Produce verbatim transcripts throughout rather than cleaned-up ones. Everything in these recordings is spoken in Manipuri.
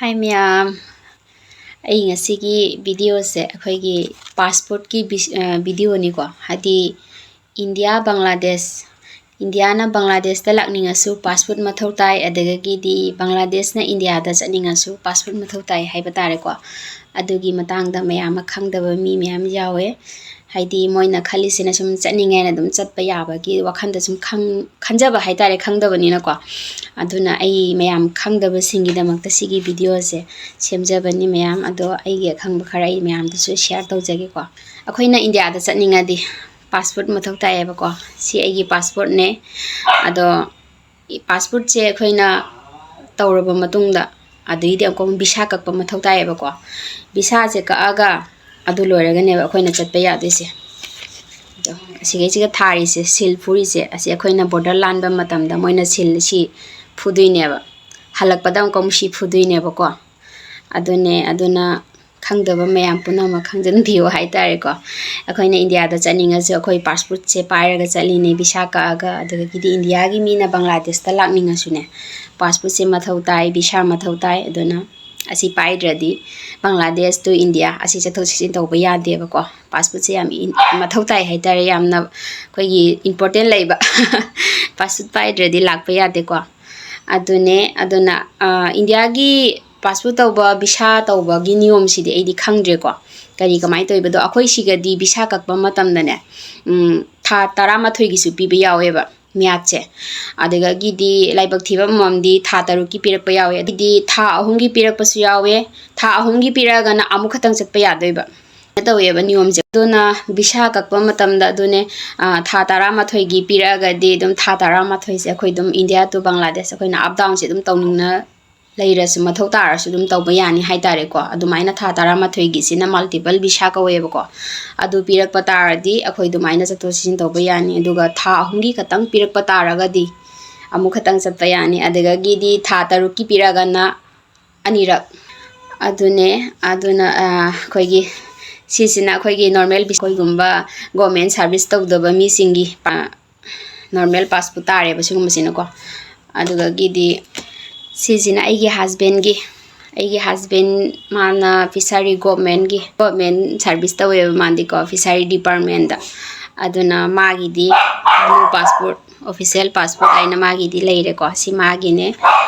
ꯍꯥꯏ ꯃꯌꯥꯝ, ꯑꯩ ꯉꯁꯤꯒꯤ ꯚꯤꯗꯤꯑꯣꯁꯦ ꯑꯩꯈꯣꯏꯒꯤ ꯄꯥꯁꯄꯣꯔꯠꯀꯤ ꯚꯤꯗꯤꯑꯣꯅꯤꯀꯣ꯫ ꯍꯥꯏꯗꯤ ꯏꯟꯗꯤꯌꯥ ꯕꯪꯒ꯭ꯂꯥꯗꯦꯁ, ꯏꯟꯗꯤꯌꯥꯅ ꯕꯪꯒ꯭ꯂꯥꯗꯦꯁꯇ ꯂꯥꯛꯅꯤꯡꯉꯁꯨ ꯄꯥꯁꯄꯣꯔꯠ ꯃꯊꯧ ꯇꯥꯏ, ꯑꯗꯨꯗꯒꯤꯗꯤ ꯕꯪꯒ꯭ꯂꯥꯗꯦꯁꯅ ꯏꯟꯗꯤꯌꯥꯗ ꯆꯠꯅꯤꯡꯉꯁꯨ ꯄꯥꯁꯄꯣꯔꯠ ꯃꯊꯧ ꯇꯥꯏ ꯍꯥꯏꯕ ꯇꯥꯔꯦꯀꯣ꯫ ꯑꯗꯨꯒꯤ ꯃꯇꯥꯡꯗ ꯃꯌꯥꯝ ꯑꯃ ꯈꯪꯗꯕ ꯃꯤ ꯃꯌꯥꯝ ꯌꯥꯎꯋꯦ꯫ ꯍꯥꯏꯗꯤ ꯃꯣꯏꯅ ꯈꯜꯂꯤꯁꯤꯅ ꯁꯨꯝ ꯆꯠꯅꯤꯡꯉꯦꯅ ꯑꯗꯨꯝ ꯆꯠꯄ ꯌꯥꯕꯒꯤ ꯋꯥꯈꯜꯗ ꯁꯨꯝ ꯈꯟꯖꯕ ꯍꯥꯏꯇꯥꯔꯦ, ꯈꯪꯗꯕꯅꯤꯅꯀꯣ꯫ ꯑꯗꯨꯅ ꯑꯩ ꯃꯌꯥꯝ ꯈꯪꯗꯕꯁꯤꯡꯒꯤꯗꯃꯛꯇ ꯁꯤꯒꯤ ꯚꯤꯗꯤꯑꯣꯁꯦ ꯁꯦꯝꯖꯕꯅꯤ ꯃꯌꯥꯝ꯫ ꯑꯗꯣ ꯑꯩꯒꯤ ꯑꯈꯪꯕ ꯈꯔ ꯑꯩ ꯃꯌꯥꯝꯗꯁꯨ ꯁꯤꯌꯥꯔ ꯇꯧꯖꯒꯦꯀꯣ꯫ ꯑꯩꯈꯣꯏꯅ ꯏꯟꯗꯤꯌꯥꯗ ꯆꯠꯅꯤꯡꯉꯗꯤ ꯄꯥꯁꯄꯣꯔꯠ ꯃꯊꯧ ꯇꯥꯏꯌꯦꯕꯀꯣ꯫ ꯁꯤ ꯑꯩꯒꯤ ꯄꯥꯁꯄꯣꯔꯠꯅꯦ꯫ ꯑꯗꯣ ꯄꯥꯁꯄꯣꯔꯠꯁꯦ ꯑꯩꯈꯣꯏꯅ ꯇꯧꯔꯕ ꯃꯇꯨꯡꯗ ꯑꯗꯩꯗꯤ ꯑꯃꯨꯛꯀ ꯚꯤꯁꯥ ꯀꯛꯄ ꯃꯊꯧ ꯇꯥꯏꯌꯦꯕꯀꯣ꯫ ꯚꯤꯁꯥꯁꯦ ꯀꯛꯑꯒ ꯑꯗꯨ ꯂꯣꯏꯔꯒꯅꯦꯕ ꯑꯩꯈꯣꯏꯅ ꯆꯠꯄ ꯌꯥꯗꯣꯏꯁꯦ꯫ ꯑꯗꯣ ꯑꯁꯤꯒꯩꯁꯤꯒ ꯊꯥꯔꯤꯁꯦ, ꯁꯤꯜ ꯐꯨꯔꯤꯁꯦ, ꯑꯁꯤ ꯑꯩꯈꯣꯏꯅ ꯕꯣꯔꯗꯔ ꯂꯥꯟꯕ ꯃꯇꯝꯗ ꯃꯣꯏꯅ ꯁꯤꯜ ꯁꯤ ꯐꯨꯗꯣꯏꯅꯦꯕ꯫ ꯍꯜꯂꯛꯄꯗ ꯑꯃꯨꯛꯀ ꯑꯃꯨꯛ ꯁꯤ ꯐꯨꯗꯣꯏꯅꯦꯕꯀꯣ꯫ ꯑꯗꯨꯅꯦ, ꯑꯗꯨꯅ ꯈꯪꯗꯕ ꯃꯌꯥꯝ ꯄꯨꯝꯅꯃꯛ ꯈꯪꯖꯤꯟꯕꯤꯌꯨ ꯍꯥꯏꯇꯥꯔꯦꯀꯣ꯫ ꯑꯩꯈꯣꯏꯅ ꯏꯟꯗꯤꯌꯥꯗ ꯆꯠꯅꯤꯡꯉꯁꯨ ꯑꯩꯈꯣꯏ ꯄꯥꯁꯄꯣꯔꯠꯁꯦ ꯄꯥꯏꯔꯒ ꯆꯠꯂꯤꯅꯦ, ꯚꯤꯁꯥ ꯀꯛꯑꯒ꯫ ꯑꯗꯨꯗꯒꯤꯗꯤ ꯏꯟꯗꯤꯌꯥꯒꯤ ꯃꯤꯅ ꯕꯪꯒ꯭ꯂꯥꯗꯦꯁꯇ ꯂꯥꯛꯅꯤꯡꯉꯁꯨꯅꯦ, ꯄꯥꯁꯄꯣꯔꯠꯁꯦ ꯃꯊꯧ ꯇꯥꯏ, ꯚꯤꯁꯥ ꯃꯊꯧ ꯇꯥꯏ꯫ ꯑꯗꯨꯅ ꯑꯁꯤ ꯄꯥꯏꯗ꯭ꯔꯗꯤ ꯕꯪꯒ꯭ꯂꯥꯗꯦꯁ to ꯏꯟꯗꯤꯌꯥ ꯑꯁꯤ ꯆꯠꯊꯣꯛ ꯆꯠꯁꯤꯟ ꯇꯧꯕ ꯌꯥꯗꯦꯕꯀꯣ꯫ ꯄꯥꯁꯄꯣꯔꯠꯁꯦ ꯌꯥꯝ ꯏꯟ-, ꯃꯊꯧ ꯇꯥꯏ ꯍꯥꯏꯇꯥꯔꯦ, ꯌꯥꯝꯅ ꯑꯩꯈꯣꯏꯒꯤ ꯏꯝꯄꯣꯔꯇꯦꯟ ꯂꯩꯕ꯫ ꯄꯥꯁꯄꯣꯔꯠ ꯄꯥꯏꯗ꯭ꯔꯗꯤ ꯂꯥꯛꯄ ꯌꯥꯗꯦꯀꯣ꯫ ꯑꯗꯨꯅꯦ, ꯑꯗꯨꯅ, ꯑ, ꯏꯟꯗꯤꯌꯥꯒꯤ ꯄꯥꯁꯄꯣꯔꯠ ꯇꯧꯕ, ꯚꯤꯁꯥ ꯇꯧꯕꯒꯤ ꯅꯤꯌꯣꯝꯁꯤꯗꯤ ꯑꯩꯗꯤ ꯈꯪꯗ꯭ꯔꯦꯀꯣ꯫ ꯀꯔꯤ ꯀꯃꯥꯏꯅ ꯇꯧꯔꯤꯕꯗꯣ? ꯑꯩꯈꯣꯏ ꯁꯤꯒꯗꯤ ꯚꯤꯁꯥ ꯀꯛꯄ ꯃꯇꯝꯗꯅꯦ, ꯎꯝ, ꯊꯥ ꯇꯔꯥꯃꯥꯊꯣꯏꯒꯤꯁꯨ ꯄꯤꯕ ꯌꯥꯎꯋꯦꯕ ꯃꯤꯌꯥꯠꯁꯦ꯫ ꯑꯗꯨꯗꯒꯤꯗꯤ ꯂꯥꯏꯕꯛ ꯊꯤꯕ ꯑꯃꯃꯝꯗꯤ ꯊꯥ ꯇꯔꯨꯛꯀꯤ ꯄꯤꯔꯛꯄ ꯌꯥꯎꯋꯦ, ꯑꯗꯒꯤꯗꯤ ꯊꯥ ꯑꯍꯨꯝꯒꯤ ꯄꯤꯔꯛꯄꯁꯨ ꯌꯥꯎꯋꯦ꯫ ꯊꯥ ꯑꯍꯨꯝꯒꯤ ꯄꯤꯔꯛꯑꯒꯅ ꯑꯃꯨꯛ ꯈꯛꯇꯪ ꯆꯠꯄ ꯌꯥꯗꯣꯏꯕ꯫ ꯇꯧꯋꯦꯕ ꯅꯤꯌꯣꯝꯁꯦ꯫ ꯑꯗꯨꯅ ꯚꯤꯁꯥ ꯀꯛꯄ ꯃꯇꯝꯗ ꯑꯗꯨꯅꯦ, ꯑ, ꯊꯥ ꯇꯔꯥꯃꯥꯊꯣꯏꯒꯤ ꯄꯤꯔꯛꯑꯒꯗꯤ ꯑꯗꯨꯝ ꯊꯥ ꯇꯔꯥꯃꯥꯊꯣꯏꯁꯦ ꯑꯩꯈꯣꯏ ꯑꯗꯨꯝ ꯏꯟꯗꯤꯌꯥ to ꯕꯪꯒ꯭ꯂꯥꯗꯦꯁ ꯑꯩꯈꯣꯏꯅ ꯑꯞ ꯗꯥꯎꯟꯁꯦ ꯑꯗꯨꯝ ꯇꯧꯅꯤꯡꯅ ꯂꯩꯔꯁꯨ, ꯃꯊꯧ ꯇꯥꯔꯁꯨ ꯑꯗꯨꯝ ꯇꯧꯕ ꯌꯥꯅꯤ ꯍꯥꯏꯇꯥꯔꯦꯀꯣ꯫ ꯑꯗꯨꯃꯥꯏꯅ ꯊꯥ ꯇꯔꯥꯃꯥꯊꯣꯏꯒꯤꯁꯤꯅ ꯃꯜꯇꯤꯄꯜ ꯚꯤꯁꯥ ꯀꯧꯋꯦꯕꯀꯣ꯫ ꯑꯗꯨ ꯄꯤꯔꯛꯄ ꯇꯥꯔꯗꯤ ꯑꯩꯈꯣꯏ ꯑꯗꯨꯃꯥꯏꯅ ꯆꯠꯊꯣꯛ ꯆꯠꯁꯤꯟ ꯇꯧꯕ ꯌꯥꯅꯤ꯫ ꯑꯗꯨꯒ ꯊꯥ ꯑꯍꯨꯝꯒꯤ ꯈꯛꯇꯪ ꯄꯤꯔꯛꯄ ꯇꯥꯔꯒꯗꯤ ꯑꯃꯨꯛ ꯈꯛꯇꯪ ꯆꯠꯄ ꯌꯥꯅꯤ꯫ ꯑꯗꯨꯗꯒꯤꯗꯤ ꯊꯥ ꯇꯔꯨꯛꯀꯤ ꯄꯤꯔꯛꯑꯒꯅ ꯑꯅꯤꯔꯛ꯫ ꯑꯗꯨꯅꯦ, ꯑꯗꯨꯅ, ꯑ, ꯑꯩꯈꯣꯏꯒꯤ ꯁꯤꯁꯤꯅ ꯑꯩꯈꯣꯏꯒꯤ ꯅꯣꯔꯃꯦꯜ, ꯑꯩꯈꯣꯏꯒꯨꯝꯕ ꯒꯣꯔꯃꯦꯟ ꯁꯥꯔꯚꯤꯁ ꯇꯧꯗꯕ ꯃꯤꯁꯤꯡꯒꯤ ꯄꯥ-, ꯅꯣꯔꯃꯦꯜ ꯄꯥꯁꯄꯣꯔꯠ ꯇꯥꯔꯦꯕ ꯁꯤꯒꯨꯝꯕꯁꯤꯅꯀꯣ꯫ ꯑꯗꯨꯗꯒꯤꯗꯤ ꯁꯤꯁꯤꯅ ꯑꯩꯒꯤ ꯍꯁꯕꯦꯟꯒꯤ, ꯑꯩꯒꯤ ꯍꯁꯕꯦꯟ, ꯃꯥꯅ ꯐꯤꯁꯔꯤ ꯒꯣꯔꯃꯦꯟꯒꯤ, ꯒꯣꯔꯃꯦꯟ ꯁꯥꯔꯚꯤꯁ ꯇꯧꯋꯦꯕ ꯃꯥꯗꯤꯀꯣ, ꯐꯤꯁꯔꯤ ꯗꯤꯄꯥꯔꯠꯃꯦꯟꯗ꯫ ꯑꯗꯨꯅ ꯃꯥꯒꯤꯗꯤ ꯕ꯭ꯂꯨ ꯄꯥꯁꯄꯣꯔꯠ, ꯑꯣꯐꯤꯁꯦꯜ ꯄꯥꯁꯄꯣꯔꯠ ꯍꯥꯏꯅ ꯃꯥꯒꯤꯗꯤ ꯂꯩꯔꯦꯀꯣ, ꯁꯤ ꯃꯥꯒꯤꯅꯦ꯫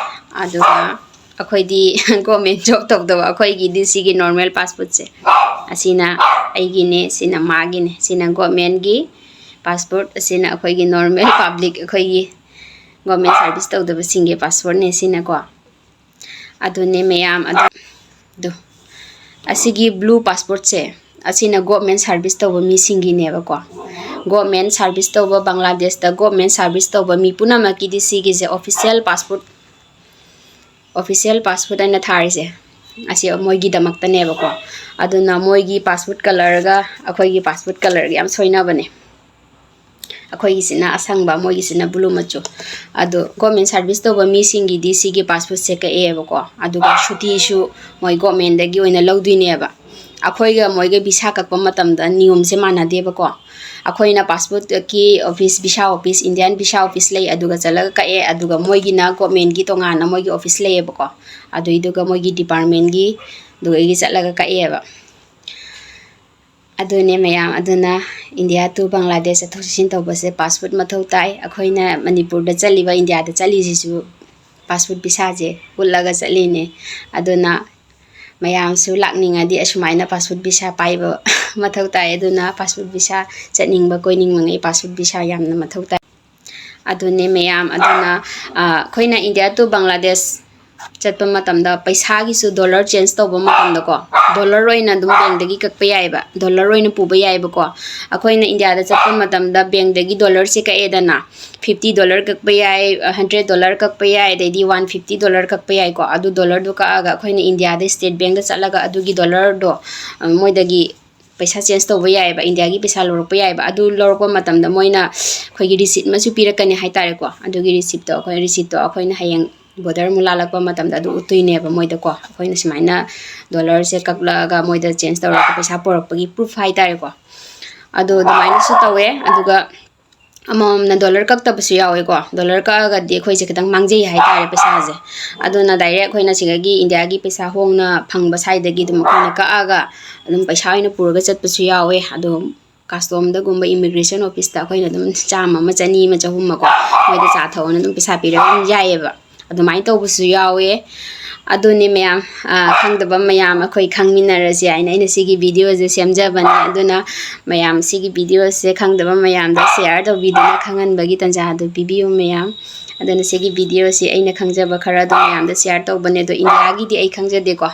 ꯑꯗꯨꯒ ꯑꯩꯈꯣꯏꯗꯤ ꯒꯣꯔꯃꯦꯟ ꯖꯣꯕ ꯇꯧꯗꯕ, ꯑꯩꯈꯣꯏꯒꯤꯗꯤ ꯁꯤꯒꯤ ꯅꯣꯔꯃꯦꯜ ꯄꯥꯁꯄꯣꯔꯠꯁꯦ, ꯑꯁꯤꯅ ꯑꯩꯒꯤꯅꯦ, ꯁꯤꯅ ꯃꯥꯒꯤꯅꯦ꯫ ꯁꯤꯅ ꯒꯣꯔꯃꯦꯟꯒꯤ ꯄꯥꯁꯄꯣꯔꯠ, ꯑꯁꯤꯅ ꯑꯩꯈꯣꯏꯒꯤ ꯅꯣꯔꯃꯦꯜ ꯄꯕ꯭ꯂꯤꯛ, ꯑꯩꯈꯣꯏꯒꯤ ꯒꯣꯔꯃꯦꯟ ꯁꯥꯔꯚꯤꯁ ꯇꯧꯗꯕꯁꯤꯡꯒꯤ ꯄꯥꯁꯄꯣꯔꯠꯅꯦ ꯁꯤꯅꯀꯣ꯫ ꯑꯗꯨꯅꯦ ꯃꯌꯥꯝ ꯑꯗꯨ, ꯑꯗꯨ, ꯑꯁꯤꯒꯤ ꯕ꯭ꯂꯨ ꯄꯥꯁꯄꯣꯔꯠꯁꯦ, ꯑꯁꯤꯅ ꯒꯣꯔꯃꯦꯟ ꯁꯥꯔꯚꯤꯁ ꯇꯧꯕ ꯃꯤꯁꯤꯡꯒꯤꯅꯦꯕꯀꯣ꯫ ꯒꯣꯔꯃꯦꯟ ꯁꯥꯔꯚꯤꯁ ꯇꯧꯕ, ꯕꯪꯒ꯭ꯂꯥꯗꯦꯁꯇ ꯒꯣꯔꯃꯦꯟ ꯁꯥꯔꯚꯤꯁ ꯇꯧꯕ ꯃꯤ ꯄꯨꯝꯅꯃꯛꯀꯤꯗꯤ ꯁꯤꯒꯤꯁꯦ ꯑꯣꯐꯤꯁꯦꯜ ꯄꯥꯁꯄꯣꯔꯠ, ꯑꯣꯐꯤꯁꯦꯜ ꯄꯥꯁꯄꯣꯔꯠ ꯍꯥꯏꯅ ꯊꯥꯔꯤꯁꯦ, ꯑꯁꯤ ꯃꯣꯏꯒꯤꯗꯃꯛꯇꯅꯦꯕꯀꯣ꯫ ꯑꯗꯨꯅ ꯃꯣꯏꯒꯤ ꯄꯥꯁꯄꯣꯔꯠ ꯀꯂꯔꯒ ꯑꯩꯈꯣꯏꯒꯤ ꯄꯥꯁꯄꯣꯔꯠ ꯀꯂꯔꯒ ꯌꯥꯝ ꯁꯣꯏꯅꯕꯅꯦ꯫ ꯑꯩꯈꯣꯏꯒꯤꯁꯤꯅ ꯑꯁꯪꯕ, ꯃꯣꯏꯒꯤꯁꯤꯅ ꯕ꯭ꯂꯨ ꯃꯆꯨ꯫ ꯑꯗꯣ ꯒꯣꯔꯃꯦꯟ ꯁꯥꯔꯚꯤꯁ ꯇꯧꯕ ꯃꯤꯁꯤꯡꯒꯤꯗꯤ ꯁꯤꯒꯤ ꯄꯥꯁꯄꯣꯔꯠꯁꯦ ꯀꯛꯑꯦꯕꯀꯣ꯫ ꯑꯗꯨꯒ ꯁꯨꯇꯤꯁꯨ ꯃꯣꯏ ꯒꯣꯔꯃꯦꯟꯗꯒꯤ ꯑꯣꯏꯅ ꯂꯧꯗꯣꯏꯅꯦꯕ꯫ ꯑꯩꯈꯣꯏꯒ ꯃꯣꯏꯒ ꯚꯤꯁꯥ ꯀꯛꯄ ꯃꯇꯝꯗ ꯅꯤꯌꯣꯝꯁꯦ ꯃꯥꯟꯅꯗꯦꯕꯀꯣ꯫ ꯑꯩꯈꯣꯏꯅ ꯄꯥꯁꯄꯣꯔꯠꯀꯤ office, visa office, Indian visa office ꯂꯩ, ꯑꯗꯨꯒ ꯆꯠꯂꯒ ꯀꯛꯑꯦ꯫ ꯑꯗꯨꯒ ꯃꯣꯏꯒꯤꯅ ꯒꯣꯔꯃꯦꯟꯒꯤ ꯇꯣꯉꯥꯟꯅ ꯃꯣꯏꯒꯤ ꯑꯣꯐꯤꯁ ꯂꯩꯌꯦꯕꯀꯣ꯫ ꯑꯗꯨꯏꯗꯨꯒ ꯃꯣꯏꯒꯤ ꯗꯤꯄꯥꯔꯠꯃꯦꯟꯒꯤ, ꯑꯗꯨꯗꯒꯤ ꯆꯠꯂꯒ ꯀꯛꯑꯦꯕ꯫ ꯑꯗꯨꯅꯦ ꯃꯌꯥꯝ, ꯑꯗꯨꯅ ꯏꯟꯗꯤꯌꯥ to ꯕꯪꯒ꯭ꯂꯥꯗꯦꯁ ꯆꯠꯊꯣꯛ ꯆꯠꯁꯤꯟ ꯇꯧꯕꯁꯦ ꯄꯥꯁꯄꯣꯔꯠ ꯃꯊꯧ ꯇꯥꯏ꯫ ꯑꯩꯈꯣꯏꯅ ꯃꯅꯤꯄꯨꯔꯗ ꯆꯠꯂꯤꯕ, ꯏꯟꯗꯤꯌꯥꯗ ꯆꯠꯂꯤꯁꯤꯁꯨ ꯄꯥꯁꯄꯣꯔꯠ ꯚꯤꯁꯥꯁꯦ ꯎꯠꯂꯒ ꯆꯠꯂꯤꯅꯦ꯫ ꯑꯗꯨꯅ ꯃꯌꯥꯝꯁꯨ ꯂꯥꯛꯅꯤꯡꯉꯗꯤ ꯑꯁꯨꯃꯥꯏꯅ ꯄꯥꯁꯄꯣꯔꯠ ꯚꯤꯁꯥ ꯄꯥꯏꯕ ꯃꯊꯧ ꯇꯥꯏ꯫ ꯑꯗꯨꯅ ꯄꯥꯁꯄꯣꯔꯠ ꯚꯤꯁꯥ ꯆꯠꯅꯤꯡꯕ ꯀꯣꯏꯅꯤꯡꯕꯉꯩ ꯄꯥꯁꯄꯣꯔꯠ ꯚꯤꯁꯥ ꯌꯥꯝꯅ ꯃꯊꯧ ꯇꯥꯏ꯫ ꯑꯗꯨꯅꯦ ꯃꯌꯥꯝ, ꯑꯗꯨꯅ, ꯑ, ꯑꯩꯈꯣꯏꯅ ꯏꯟꯗꯤꯌꯥ to ꯕꯪꯒ꯭ꯂꯥꯗꯦꯁ ꯆꯠꯄ ꯃꯇꯝꯗ ꯄꯩꯁꯥꯒꯤꯁꯨ ꯗꯣꯂꯔ ꯆꯦꯟꯖ ꯇꯧꯕ ꯃꯇꯝꯗꯀꯣ, ꯗꯣꯂꯔ ꯑꯣꯏꯅ ꯑꯗꯨꯝ ꯕꯦꯡꯗꯒꯤ ꯀꯛꯄ ꯌꯥꯏꯑꯕ, ꯗꯣꯂꯔ ꯑꯣꯏꯅ ꯄꯨꯕ ꯌꯥꯏꯑꯕꯀꯣ꯫ ꯑꯩꯈꯣꯏꯅ ꯏꯟꯗꯤꯌꯥꯗ ꯆꯠꯄ ꯃꯇꯝꯗ ꯕꯦꯡꯗꯒꯤ ꯗꯣꯂꯔꯁꯦ ꯀꯛꯑꯦꯗꯅ, ꯐꯤꯐꯇꯤ ꯗꯣꯂꯔ ꯀꯛꯄ ꯌꯥꯏ, ꯍꯟꯗ꯭ꯔꯦꯠ ꯗꯣꯂꯔ ꯀꯛꯄ ꯌꯥꯏ, ꯑꯗꯩꯗꯤ ꯋꯥꯟ ꯐꯤꯐꯇꯤ ꯗꯣꯂꯔ ꯀꯛꯄ ꯌꯥꯏꯀꯣ꯫ ꯑꯗꯨ ꯗꯣꯂꯔꯗꯨ ꯀꯛꯑꯒ ꯑꯩꯈꯣꯏꯅ ꯏꯟꯗꯤꯌꯥꯗ ꯁ꯭ꯇꯦꯠ ꯕꯦꯡꯗ ꯆꯠꯂꯒ ꯑꯗꯨꯒꯤ ꯗꯣꯂꯔꯗꯣ, ꯑ, ꯃꯣꯏꯗꯒꯤ ꯄꯩꯁꯥ ꯆꯦꯟꯖ ꯇꯧꯕ ꯌꯥꯏꯑꯕ, ꯏꯟꯗꯤꯌꯥꯒꯤ ꯄꯩꯁꯥ ꯂꯧꯔꯛꯄ ꯌꯥꯏꯑꯕ꯫ ꯑꯗꯨ ꯂꯧꯔꯛꯄ ꯃꯇꯝꯗ ꯃꯣꯏꯅ ꯑꯩꯈꯣꯏꯒꯤ ꯔꯤꯁꯤꯠ ꯑꯃꯁꯨ ꯄꯤꯔꯛꯀꯅꯤ ꯍꯥꯏꯇꯥꯔꯦꯀꯣ꯫ ꯑꯗꯨꯒꯤ ꯔꯤꯁꯤꯠꯇꯣ ꯑꯩꯈꯣꯏ, ꯔꯤꯁꯤꯠꯇꯣ ꯑꯩꯈꯣꯏꯅ ꯍꯌꯦꯡ ꯕꯣꯔꯗꯔ ꯑꯃꯨꯛ ꯂꯥꯜꯂꯛꯄ ꯃꯇꯝꯗ ꯑꯗꯨ ꯎꯠꯇꯣꯏꯅꯦꯕ ꯃꯣꯏꯗꯀꯣ꯫ ꯑꯩꯈꯣꯏꯅ ꯁꯨꯃꯥꯏꯅ ꯗꯣꯂꯔꯁꯦ ꯀꯛꯂꯛꯑꯒ ꯃꯣꯏꯗ ꯆꯦꯟꯖ ꯇꯧꯔꯒ ꯄꯩꯁꯥ ꯄꯨꯔꯛꯄꯒꯤ ꯄ꯭ꯔꯨꯐ ꯍꯥꯏꯇꯥꯔꯦꯀꯣ꯫ ꯑꯗꯣ ꯑꯗꯨꯃꯥꯏꯅꯁꯨ ꯇꯧꯋꯦ꯫ ꯑꯗꯨꯒ ꯑꯃꯃꯝꯅ ꯗꯣꯂꯔ ꯀꯛꯇꯕꯁꯨ ꯌꯥꯎꯋꯦꯀꯣ꯫ ꯗꯣꯂꯔ ꯀꯛꯑꯒꯗꯤ ꯑꯩꯈꯣꯏꯁꯦ ꯈꯤꯇꯪ ꯃꯥꯡꯖꯩ ꯍꯥꯏꯇꯥꯔꯦ ꯄꯩꯁꯥꯁꯦ꯫ ꯑꯗꯨꯅ ꯗꯥꯏꯔꯦꯛ ꯑꯩꯈꯣꯏꯅ ꯁꯤꯗꯒꯤ ꯏꯟꯗꯤꯌꯥꯒꯤ ꯄꯩꯁꯥ ꯍꯣꯡꯅ ꯐꯪꯕ ꯁ꯭ꯋꯥꯏꯗꯒꯤ ꯑꯗꯨꯝ ꯑꯩꯈꯣꯏꯅ ꯀꯛꯑꯒ ꯑꯗꯨꯝ ꯄꯩꯁꯥ ꯑꯣꯏꯅ ꯄꯨꯔꯒ ꯆꯠꯄꯁꯨ ꯌꯥꯎꯋꯦ꯫ ꯑꯗꯣ ꯀꯁꯇꯣꯝꯗꯒꯨꯝꯕ, ꯏꯃꯤꯒ꯭ꯔꯦꯁꯟ ꯑꯣꯐꯤꯁꯇ ꯑꯩꯈꯣꯏꯅ ꯑꯗꯨꯝ ꯆꯥꯝꯃ ꯑꯃ, ꯆꯅꯤ ꯑꯃ, ꯆꯍꯨꯝ ꯑꯃꯀꯣ, ꯃꯣꯏꯗ ꯆꯥ ꯊꯛꯑꯣꯅ ꯑꯗꯨꯝ ꯄꯩꯁꯥ ꯄꯤꯔꯒ ꯑꯗꯨꯝ ꯌꯥꯏꯌꯦꯕ꯫ ꯑꯗꯨꯃꯥꯏꯅ ꯇꯧꯕꯁꯨ ꯌꯥꯎꯋꯦ꯫ ꯑꯗꯨꯅꯤ ꯃꯌꯥꯝ, ꯑ, ꯈꯪꯗꯕ ꯃꯌꯥꯝ ꯑꯩꯈꯣꯏ ꯈꯪꯃꯤꯟꯅꯔꯁꯤ ꯍꯥꯏꯅ ꯑꯩꯅ ꯁꯤꯒꯤ ꯚꯤꯗꯤꯑꯣꯁꯦ ꯁꯦꯝꯖꯕꯅꯦ꯫ ꯑꯗꯨꯅ ꯃꯌꯥꯝ ꯁꯤꯒꯤ ꯚꯤꯗꯤꯑꯣꯁꯦ ꯈꯪꯗꯕ ꯃꯌꯥꯝꯗ ꯁꯤꯌꯥꯔ ꯇꯧꯕꯤꯗꯨꯅ ꯈꯪꯍꯟꯕꯒꯤ ꯇꯥꯟꯖꯥ ꯑꯗꯨ ꯄꯤꯕꯤꯌꯨ ꯃꯌꯥꯝ꯫ ꯑꯗꯨꯅ ꯁꯤꯒꯤ ꯚꯤꯗꯤꯑꯣꯁꯤ ꯑꯩꯅ ꯈꯪꯖꯕ ꯈꯔ ꯑꯗꯨꯝ ꯃꯌꯥꯝꯗ ꯁꯤꯌꯥꯔ ꯇꯧꯕꯅꯦ꯫ ꯑꯗꯣ ꯏꯟꯗꯤꯌꯥꯒꯤꯗꯤ ꯑꯩ ꯈꯪꯖꯗꯦꯀꯣ꯫